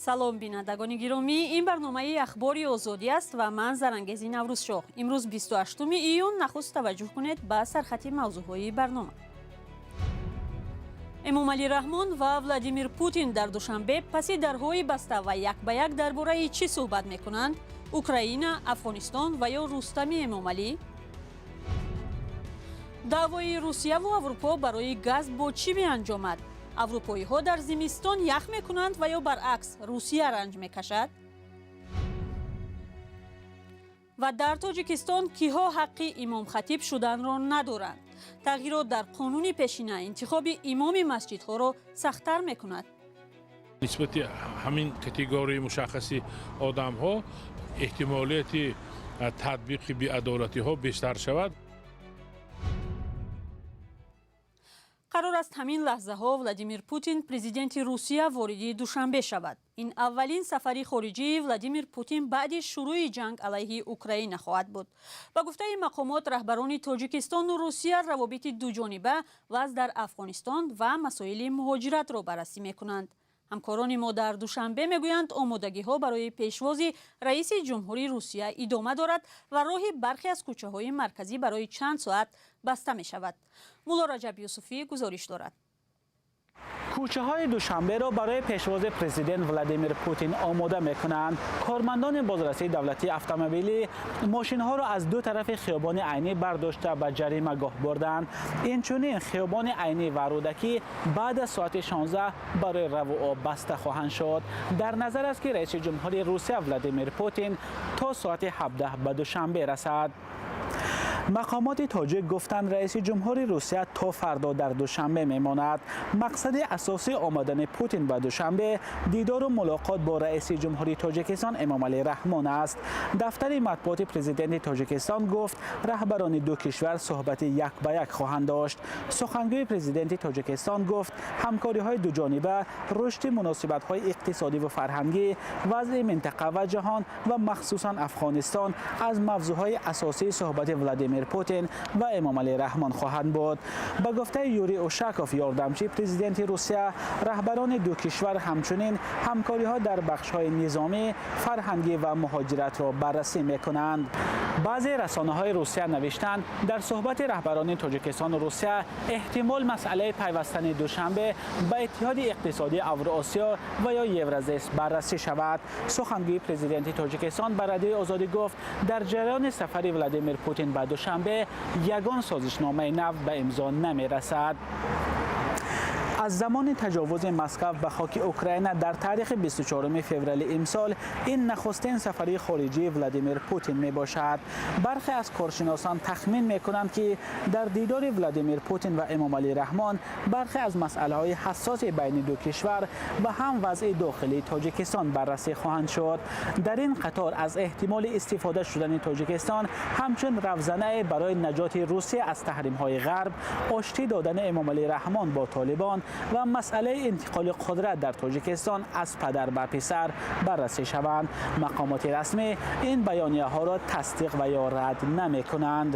Салом, бинандагони гиромӣ! Ин барномаи Ахбори Озодӣ аст ва ман Зарангези Наврӯзшоҳ. Имрӯз 28 июн. Нахуст таваҷҷӯҳ кунед ба сархати мавзӯъҳои барнома. Эмомалӣ Раҳмон ва Владимир Путин дар Душанбе паси дарҳои баста ва як ба як дар бораи чӣ суҳбат мекунанд? Украина, Афғонистон ва ё Рустами Эмомалӣ? Даъвои Русияву Аврупо барои газ бо чӣ меанҷомад? Аврупоиҳо дар зимистон ях мекунанд ва ё баръакс, Русия ранҷ мекашад? Ва дар Тоҷикистон киҳо ҳаққи имомхатиб шуданро надоранд? Тағйирот дар қонуни пешина интихоби имоми масҷидҳоро сахттар мекунад. Нисбати ҳамин категорияи мушаххаси одамҳо эҳтимолияти татбиқи беадолатиҳо бештар шавад. Қарор аст ҳамин лаҳзаҳо Владимир Путин, президенти Русия, вориди Душанбе шавад. Ин аввалин сафари хориҷии Владимир Путин баъди шурӯи ҷанг алайҳи Украина хоҳад буд. Ба гуфтаи мақомот, раҳбарони Тоҷикистону Русия равобити дуҷониба, вазъ дар Афғонистон ва масоили муҳоҷиратро баррасӣ мекунанд. Ҳамкорони мо дар Душанбе мегӯянд, омодагиҳо барои пешвози раиси ҷумҳури Русия идома дорад ва роҳи бархе аз кӯчаҳои марказӣ барои чанд соат баста мешавад. Мулло Раҷаб Юсуфӣ гузориш дорад. Кӯчаҳои Душанберо барои пешвози президент Владимир Путин омода мекунанд. Кормандони бозрасии давлатии автомобилӣ мошинҳоро аз ду тарафи хиёбони Айнӣ бардошта, ба ҷаримагоҳ бурданд. Инчунин хиёбони Айнӣ ва Рӯдакӣ баъд аз соати 16 барои раву об баста хоҳанд шуд. Дар назар аст, ки раиси ҷумҳури Русия Владимир Путин то соати 17 ба Душанбе расад. Мақомоти тоҷик гуфтанд, раиси ҷумҳури Русия то фардо дар Душанбе мемонад. Мақсади асосии омадани Путин ба Душанбе дидору мулоқот бо раиси ҷумҳури Тоҷикистон Эмомалӣ Раҳмон аст. Дафтари матбуоти президенти Тоҷикистон гуфт, раҳбарони ду кишвар суҳбати як ба як хоҳанд дошт. Сухангӯи президенти Тоҷикистон гуфт, ҳамкориҳои дуҷониба, рушди муносибатҳои иқтисодиву фарҳангӣ, вазъи минтақа ва ҷаҳон ва махсусан Афғонистон аз мавзӯъҳои асосии суҳбати Владимир Путин ва Эмомалӣ Раҳмон хоҳанд буд. Ба гуфтаи Юрий Ушаков, ёрдамчии президенти Русия, раҳбарони ду кишвар ҳамчунин ҳамкориҳо дар бахшҳои низомӣ, фарҳангӣ ва муҳоҷиратро баррасӣ мекунанд. Баъзе расонаҳои Русия навиштанд, дар суҳбати раҳбарони Тоҷикистону Русия эҳтимол масъалаи пайвастани Душанбе ба Иттиҳоди иқтисодии Авроосиё ва ё Евразес баррасӣ шавад. Сухангӯи президенти Тоҷикистон ба Радиои Озодӣ гуфт, дар ҷараёни сафари Владимир Путин ба Душанбе ягон созишномаи нав ба имзо намерасад. Аз замони таҷовузи Москав ба хоки Украина дар таърихи 24 феврали имсол ин нахустин сафари хориҷии Владимир Путин мебошад. Бархе аз коршиносон тахмин мекунанд, ки дар дидори Владимир Путин ва Эмомалӣ Раҳмон бархе аз масъалаҳои ҳассоси байни ду кишвар ва ҳам вазъи дохилии Тоҷикистон баррасӣ хоҳанд шуд. Дар ин қатор аз эҳтимоли истифода шудани Тоҷикистон ҳамчун равзанае барои наҷоти Русия аз таҳримҳои Ғарб, оштӣ додани Эмомалӣ Раҳмон бо Толибон ва масъалаи интиқоли қудрат дар Тоҷикистон аз падар ба писар баррасӣ шаванд. Мақомоти расмӣ ин баёнияҳоро тасдиқ ва ё рад намекунанд.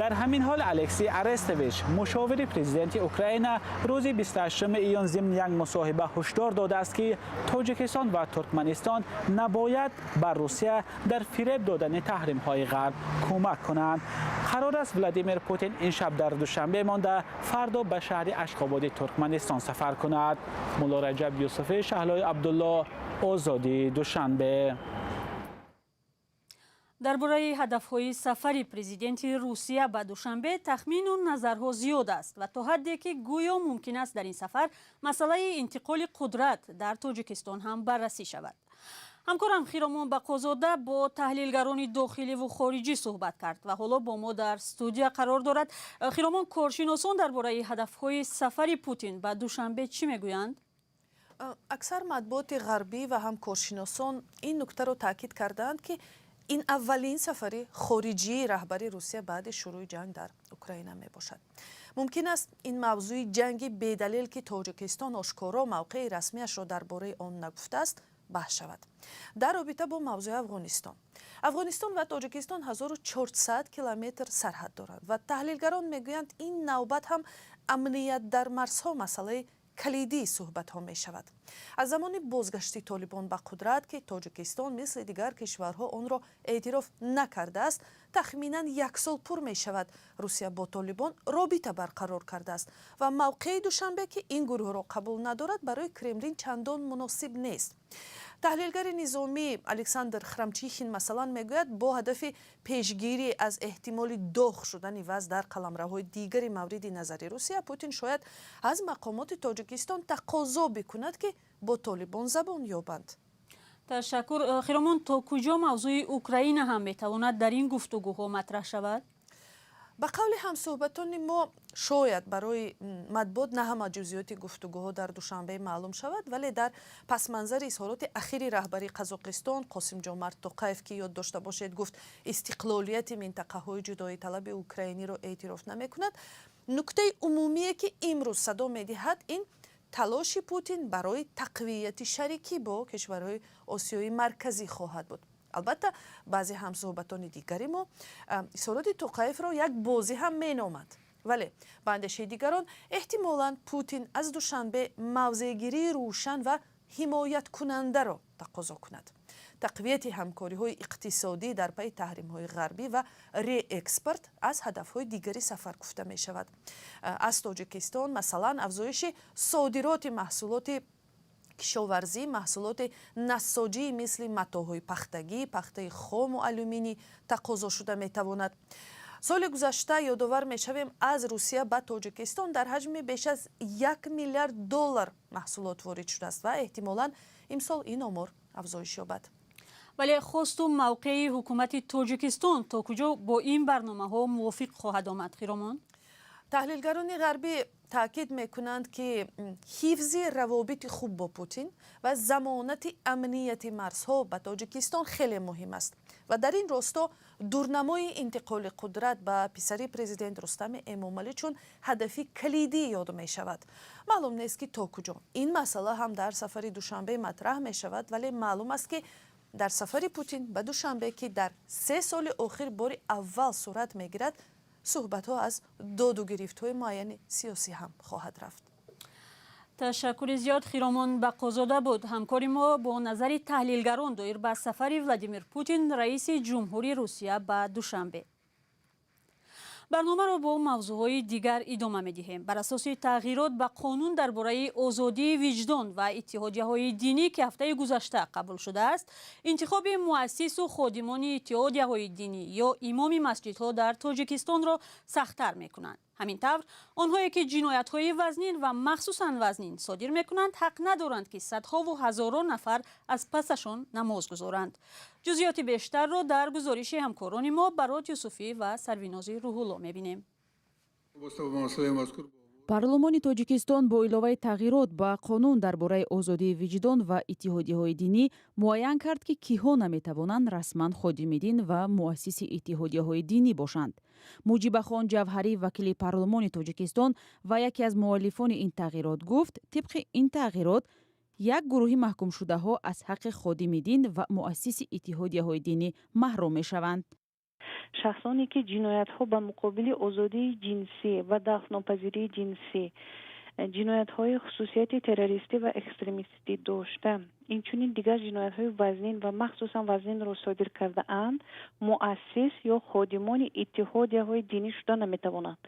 Дар ҳамин ҳол Алексей Арестович, мушовири президенти Украина, рӯзи 28 июн зимни як мусоҳиба ҳушдор додааст, ки Тоҷикистон ва Туркманистон набояд ба Русия дар фиреб додани таҳримҳои Ғарб кӯмак кунанд. Қарор аст Владимир Путин ин шаб дар Душанбе монда, фардо ба шаҳри Ашқободи Туркманистон сафар кунад. Мулло Раҷаб Юсуфӣ, Шаҳлои Абдулло, Озодӣ, Душанбе. Дар бораи ҳадафҳои сафари президенти Русия ба Душанбе тахмину назарҳо зиёд аст ва то ҳадде ки гӯё мумкин аст дар ин сафар масъалаи интиқоли қудрат дар Тоҷикистон ҳам баррасӣ шавад. Ҳамкорам Хиромон Бақозода бо таҳлилгарони дохиливу хориҷӣ суҳбат кард ва ҳоло бо мо дар студия қарор дорад. Хиромон, коршиносон дар бораи ҳадафҳои сафари Путин ба Душанбе чӣ мегӯянд? Аксар матбуоти ғарбӣ ва ҳам коршиносон ин нуктаро таъкид кардаанд, ки ин аввалин сафари хориҷии раҳбари Русия баъди шурӯи ҷанг дар Украина мебошад. Мумкин аст, ин мавзӯи ҷанги бедалел, ки Тоҷикистон ошкоро мавқеи расмиашро дар бораи он нагуфтааст, баҳс шавад. Дар робита бо мавзӯи Афғонистон, Афғонистон ва Тоҷикистон 1400 километр сарҳад доранд ва таҳлилгарон мегӯянд, ин навбат ҳам амният дар марзҳо масъалаи Калидии суҳбатҳо мешавад. Аз замони бозгашти Толибон ба қудрат, ки Тоҷикистон мисли дигар кишварҳо онро эътироф накардааст, тахминан як сол пур мешавад. Русия бо Толибон робита барқарор кардааст ва мавқеи Душанбе, ки ин гурӯҳро қабул надорад, барои Кремлин чандон муносиб нест. Таҳлилгари низомӣ Александр Храмчихин, масалан, мегӯяд, бо ҳадафи пешгирӣ аз эҳтимоли доғ шудани вазъ дар қаламравҳои дигари мавриди назари Русия, Путин шояд аз мақомоти Тоҷикистон тақозо бикунад, ки бо Толибон забон ёбанд. Ташаккур, Хиромон. То куҷо мавзӯи Украина ҳам метавонад дар ин гуфтугӯҳо матраҳ шавад? Ба қавли ҳамсӯҳбатони мо, шояд барои матбуот на ҳама ҷузъиёти гуфтугӯҳо дар Душанбе маълум шавад, вале дар пасманзари изҳороти ахири раҳбари Қазоқистон Қосимҷомарт Тоқаев, ки, ёд дошта бошед, гуфт, истиқлолияти минтақаҳои ҷудоиталаби украиниро эътироф намекунад, нуктаи умумие, ки имрӯз садо медиҳад, ин талоши Путин барои тақвияти шарикӣ бо кишварҳои Осиёи Марказӣ хоҳад буд. Албатта, баъзе ҳамсӯҳбатони дигари мо изҳороти Тоқаевро як бозӣ ҳам меноманд, вале ба андешаи дигарон, эҳтимолан Путин аз Душанбе мавзеъгирии рӯшан ва ҳимояткунандаро тақозо кунад. Тақвияти ҳамкориҳои иқтисодӣ дар пайи таҳримҳои ғарбӣ ва реэкспорт аз ҳадафҳои дигари сафар гуфта мешавад. Аз Тоҷикистон, масалан, афзоиши содироти маҳсулоти кишоварзӣ, маҳсулоти нассоҷӣ мисли матоъҳои пахтагӣ, пахтаи хому алюминӣ тақозо шуда метавонад. Соли гузашта, ёдовар мешавем, аз Русия ба Тоҷикистон дар ҳаҷми беш аз 1 миллиард доллар маҳсулот ворид шудааст ва эҳтимолан имсол ин омор афзоиш ёбад. Вале хосту мавқеи ҳукумати Тоҷикистон то куҷо бо ин барномаҳо мувофиқ хоҳад омад, Хиромон? Таҳлилгарони ғарбӣ таъкид мекунанд, ки ҳифзи равобити хуб бо Путин ва замонати амнияти марзҳо ба Тоҷикистон хеле муҳим аст ва дар ин росто дурнамои интиқоли қудрат ба писари президент Рустами Эмомалӣ чун ҳадафи калидӣ ёд мешавад. Маълум нест, ки то куҷо ин масъала ҳам дар сафари Душанбе матраҳ мешавад, вале маълум аст, ки дар сафари Путин ба Душанбе, ки дар 3 соли охир бори аввал сурат мегирад, суҳбатҳо аз доду гирифтҳои муайяни сиёсӣ ҳам хоҳад рафт. Ташаккури зиёд. Хиромон Бақозода буд ҳамкори мо бо назари таҳлилгарон доир ба сафари Владимир Путин, раиси ҷумҳури Русия, ба Душанбе. Барномаро бо мавзӯъҳои дигар идома медиҳем. Бар асоси тағйирот ба қонун дар бораи озодии виҷдон ва иттиҳодияҳои динӣ, ки ҳафтаи гузашта қабул шудааст, интихоби муассису ходимони иттиҳодияҳои динӣ ё имоми масҷидҳо дар Тоҷикистонро сахттар мекунанд. Ҳамин тавр, онҳое ки ҷиноятҳои вазнин ва махсусан вазнин содир мекунанд, ҳақ надоранд, ки садҳову ҳазорон нафар аз пасашон намоз гузоранд. Ҷузъиёти бештарро дар гузориши ҳамкорони мо Барот Юсуфӣ ва Сарвинози Рӯҳулло мебинем. Парлумони Тоҷикистон бо иловаи тағйирот ба қонун дар бораи озодии виҷдон ва иттиҳодияҳои динӣ муайян кард, ки киҳо наметавонанд расман ходими дин ва муассиси иттиҳодияҳои динӣ бошанд. Муҷибахон Ҷавҳарӣ, вакили парлумони Тоҷикистон ва яке аз муаллифони ин тағйирот, гуфт, тибқи ин тағйирот як гурӯҳи маҳкумшудаҳо аз ҳаққи ходими дин ва муассиси иттиҳодияҳои динӣ маҳрум мешаванд. Шахсоне ки ҷиноятҳо ба муқобили озодии ҷинсӣ ва дафнопазирии ҷинсӣ, ҷиноятҳои хусусияти террористӣ ва экстремистӣ дошта, инчунин дигар ҷиноятҳои вазнин ва махсусан вазнинро содир кардаанд, муассис ё ходимони иттиҳодияҳои динӣ шуда наметавонанд.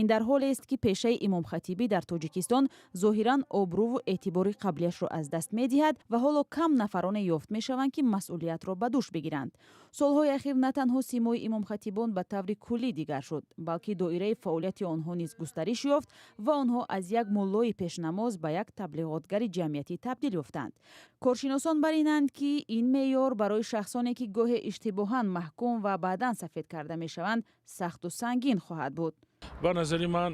Ин дар ҳолест, ки пешаи имомхатибӣ дар Тоҷикистон зоҳиран обрӯву эътибори қаблияшро аз даст медиҳад ва ҳоло кам нафароне ёфт мешаванд, ки масъулиятро ба дӯш бигиранд. Солҳои ахир на танҳо симои имомхатибон ба таври куллӣ дигар шуд, балки доираи фаъолияти онҳо низ густариш ёфт ва онҳо аз як муллои пешнамоз ба як таблиғотгари ҷамъиятӣ табдил ёфтанд. Коршиносон бар инанд, ки ин меъёр барои шахсоне, ки гоҳе иштибоҳан маҳкум ва баъдан сафед карда мешаванд, сахту сангин хоҳад буд. Ба назари ман,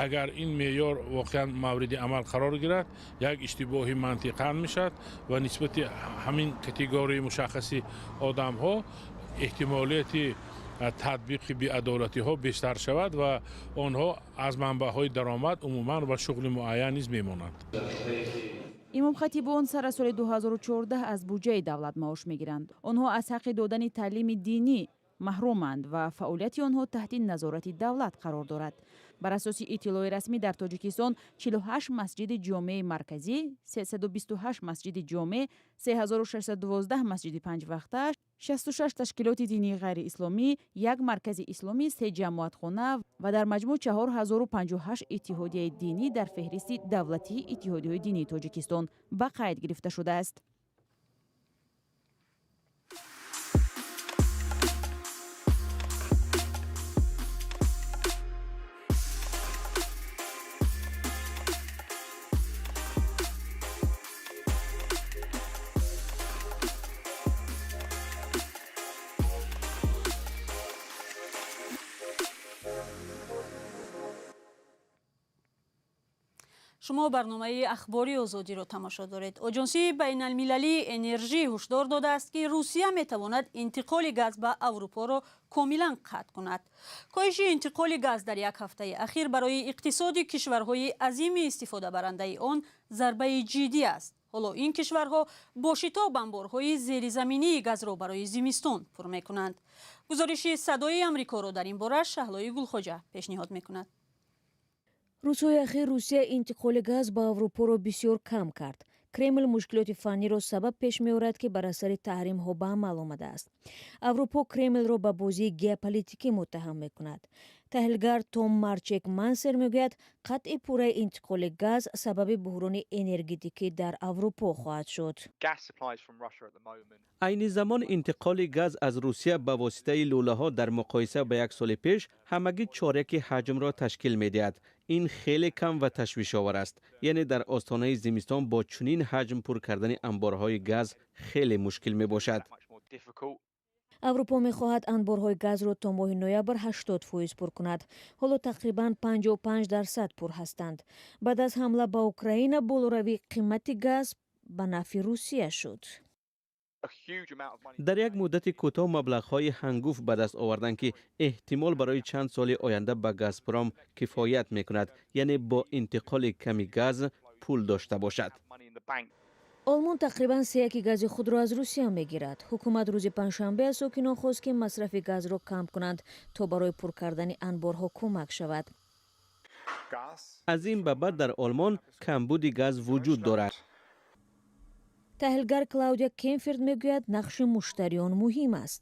агар ин меъёр воқеан мавриди амал қарор гирад, як иштибоҳи мантиқан мешавад ва нисбати ҳамин категорияи мушаххаси одамҳо эҳтимолияти татбиқи беадолатиҳо бештар шавад ва онҳо аз манбаъҳои даромад умуман ва шуғли муайян низ мемонанд. Имомхатибон сар аз соли 2014 аз буҷаи давлат маош мегиранд. Онҳо аз ҳаққи додани таълими динӣ маҳруманд ва фаъолияти онҳо таҳти назорати давлат қарор дорад. Бар асоси иттилои расмӣ, дар Тоҷикистон 48 масҷиди ҷомеи марказӣ, 328 масҷиди ҷомеъ, 3612 масҷиди панҷвақта, 66 ташкилоти динии ғайриисломӣ, як маркази исломӣ, се ҷамоатхона ва дар маҷмӯъ 4058 иттиҳодияи динӣ дар феҳристи давлатии иттиҳодияҳои динии Тоҷикистон ба қайд гирифта шудааст. Шумо барномаи Ахбори Озодиро тамошо доред. Оҷонсии байналмилалии энержӣ ҳушдор додааст, ки Русия метавонад интиқоли газ ба Аврупоро комилан қатъ кунад. Коҳиши интиқоли газ дар як ҳафтаи ахир барои иқтисоди кишварҳои азими истифодабарандаи он зарбаи ҷиддӣ аст. Ҳоло ин кишварҳо бо шитоб анборҳои зеризаминии газро барои зимистон пур мекунанд. Гузориши Садои Амрикоро дар ин бора Шаҳлои Гулхоҷа пешниҳод мекунад. Рӯзҳои ахир Русия интиқоли газ ба Аврупоро бисёр кам кард. Кремл мушкилоти фанниро сабаб пеш меорад, ки бар асари таҳримҳо ба амал омадааст. Аврупо Кремлро ба бозии геополитикӣ муттаҳам мекунад. Таҳлилгар Том Марчек Мансер мегӯяд, қатъи пурраи интиқоли газ сабаби буҳрони энергетикӣ дар Аврупо хоҳад шуд. Айни замон интиқоли газ аз Русия ба воситаи лӯлаҳо дар муқоиса ба як соли пеш ҳамагӣ чоряки ҳаҷмро ташкил медиҳад. Ин хеле кам ва ташвишовар аст, яъне дар остонаи зимистон бо чунин ҳаҷм пур кардани анборҳои газ хеле мушкил мебошад. Аврупо мехоҳад анборҳои газро то моҳи ноябр 80% пур кунад. Ҳоло тақрибан 55% пур ҳастанд. Баъд аз ҳамла ба Украина болоравии қимати газ ба нафъи Русия шуд. Дар як муддати кӯтоҳ маблағҳои ҳангуфт ба даст оварданд, ки эҳтимол барои чанд соли оянда ба Газпром кифоят мекунад, яъне бо интиқоли ками газ пул дошта бошад. Олмон тақрибан сеяки гази худро аз Русия мегирад. Ҳукумат рӯзи панҷшанбе аз сокинон хост, ки масрафи газро кам кунанд, то барои пур кардани анборҳо кӯмак шавад. Аз ин ба баъд дар Олмон камбуди газ вуҷуд дорад. Таҳлилгар Клаудия Кемферд мегӯяд, нақши муштариён муҳим аст.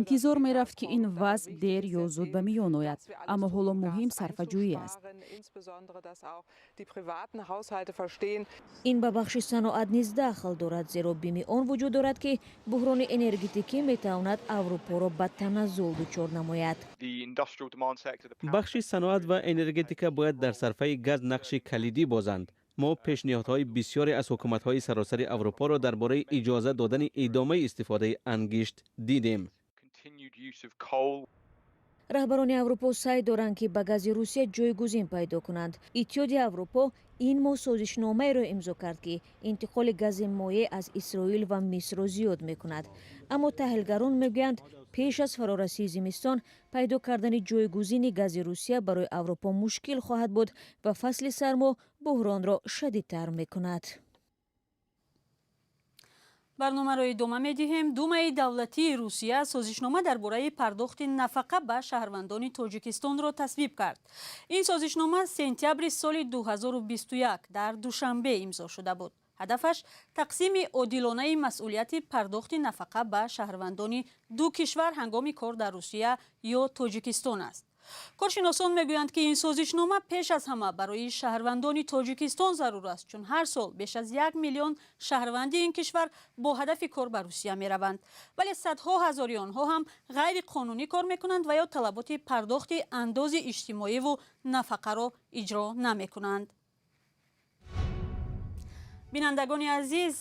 Интизор мерафт, ки ин вазъ дер ё зуд ба миён ояд, аммо ҳоло муҳим сарфаҷӯӣ аст. Ин ба бахши саноат низ дахл дорад, зеро бими он вуҷуд дорад, ки буҳрони энергетикӣ метавонад Аврупоро ба таназзул дучор намояд. Бахши саноат ва энергетика бояд дар сарфаи газ нақши калидӣ бозанд. Мо пешниҳодҳои бисёре аз ҳукуматҳои саросари Аврупоро дар бораи иҷоза додани идомаи истифодаи ангишт дидем. Раҳбарони Аврупо саъй доранд, ки ба гази Русия ҷойгузин пайдо кунанд. Иттиҳоди Аврупо ин моҳ созишномаеро имзо кард, ки интиқоли гази моеъ аз Исроил ва Мисрро зиёд мекунад. Аммо таҳлилгарон мегӯянд, пеш аз фарорасии зимистон пайдо кардани ҷойгузини гази Русия барои Аврупо мушкил хоҳад буд ва фасли сармо буҳронро шадидтар мекунад. Барномаро идома медиҳем. Думаи давлатии Русия созишнома дар бораи пардохти нафақа ба шаҳрвандони Тоҷикистонро тасвиб кард. Ин созишнома сентябри соли 2021 дар Душанбе имзо шуда буд. Ҳадафаш тақсими одилонаи масъулияти пардохти нафақа ба шаҳрвандони ду кишвар ҳангоми кор дар Русия ё Тоҷикистон аст. Коршиносон мегӯянд, ки ин созишнома пеш аз ҳама барои шаҳрвандони Тоҷикистон зарур аст, чун ҳар сол беш аз 1 миллион шаҳрванди ин кишвар бо ҳадафи кор ба Русия мераванд, вале садҳо ҳазори онҳо ҳам ғайриқонунӣ кор мекунанд ва ё талаботи пардохти андози иҷтимоиву нафақаро иҷро намекунанд. Бинандагони азиз,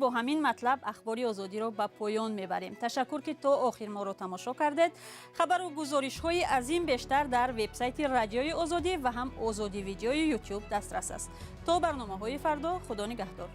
бо ҳамин матлаб Ахбори Озодиро ба поён мебарем. Ташаккур, ки то охир моро тамошо кардед. Хабару гузоришҳои аз ин бештар дар вебсайти Радиои Озодӣ ва ҳам Озодӣ Видеои Ютюб дастрас аст. То барномаҳои фардо, Худо нигаҳдор.